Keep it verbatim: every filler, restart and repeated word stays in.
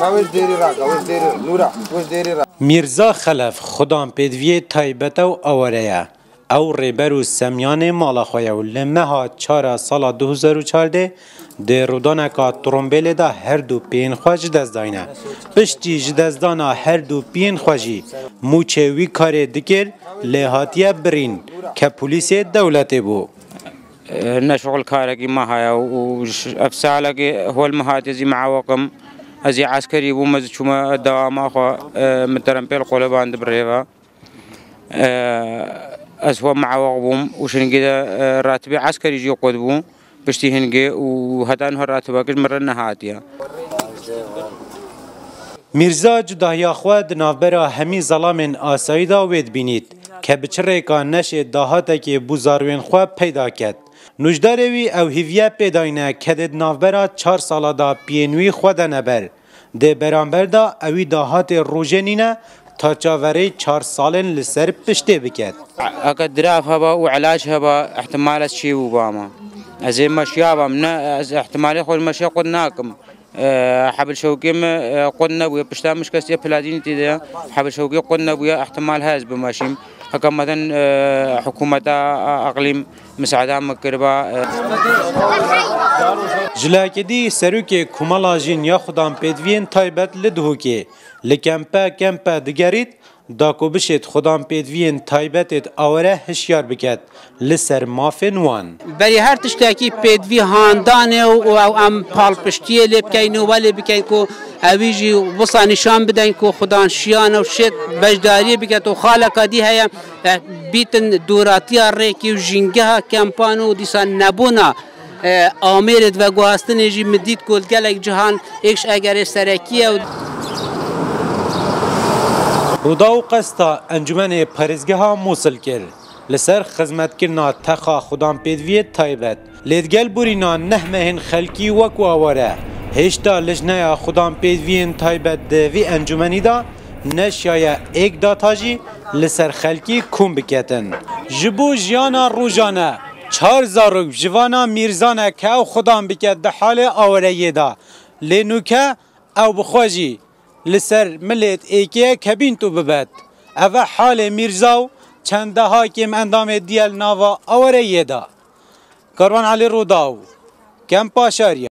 Wê ji dêrî rake, wê ji dêrî, Nûra, wê ji dêrî rake. Mîrza Xelef xudan pêdiviyê taybet ew aware ye. Ew rêber û semyanê mala xwe ye û li meha çara sala du hezar û çardeh di rûdaneka trombêlê de her du piyên xwe ji dest dayne. Piştî ji destdana her du piyên xwe jî mûçê wî karê dikir, lê hatiye birîn, ke polîsê dewletê bû. Ne şixul karekî me haya û ş-, ev salekê hol me hatiye zî meaweqim. Ez ê eskerî bûm, ez çûme dewama xwe, e, min terempêl qoleband bi rêve. E, ez xwe meaweq bûm û şingî de, e, ratibê eskerî jî qut bû. Piştî hingê û heta niha ratibekî ji min re nehatiye. Mîrza cudahiya xwe di navbera hemî zelamên asayî de wê dibînît, ke bi çi rêka neşê dahatekê bû zarwên xwe peyda ket. Nûjdarê wî ew hîviye pê dayne, ke dê di navbera çar sala de piyên wî xwe dene ber. Dê beramber de ewî dahatê rojê nîne, ta çaverê çar salên li ser piştê biket. Eke dirav heba û elac heba, ihtimal ez çêbû bama. Ez ê meşiya bam, ne, ez ihtimalê xwe li meşê qut nakim. E, hebil şewkê me, e, qut nebûye, pişta min şikestiye platînî tê de ye. Hebil şewkê qut nebûye, ihtimal heye ez bimeşîm. Heke meden, e, hikûmeta, e, eqlîm misaada min kiriba, e. Ji lehekê dî serokê Komela Jin ya xudan pêdiviyên taybet li Duhokê li kempe kempe digerît, da ku bişêt xudan pêdiviyên taybetêd awere hişyar biket li ser mafên wan. Berî her tiştekî pêdivî handan e û ew em palpiştiyê lê bikeyn û welê bikeyn ku ewî jî wisa nîşan bideyn ku xudan şiyan e û şêt beşdariyê biket û xaleka dî heye, e, bîtin dûratiya rêkî û jîngeha kempan û dîsa nebûna, e, amêrê di veguhastinê jî min dît ku li gelek cihan êk ji egerê serekî ye û Rûdaw qesta Encûmenê Parêzgeha Mûsil kir li ser xizmetkirina texa xudanpêdiviyê taybet. Lê digel borîna neh mehên xelkî wek aware, hêşta lijneya xudanpêdiviyên taybet di vî encûmenî de neşiyaye êk data jî li ser xelkî kom biketin. Ji bo jiyana rojane, çar zarok ji vana Mîrzan e ke ew xudan bike di halê awareyê de. Lê nûke ew bi xwe jî li ser milêt êkê ye kebînt û bibet. Ev e halê Mîrza û çendeha kêm endamê diyel nava awareyê de. Karwan Elî Rûdaw, Kempa Şariya.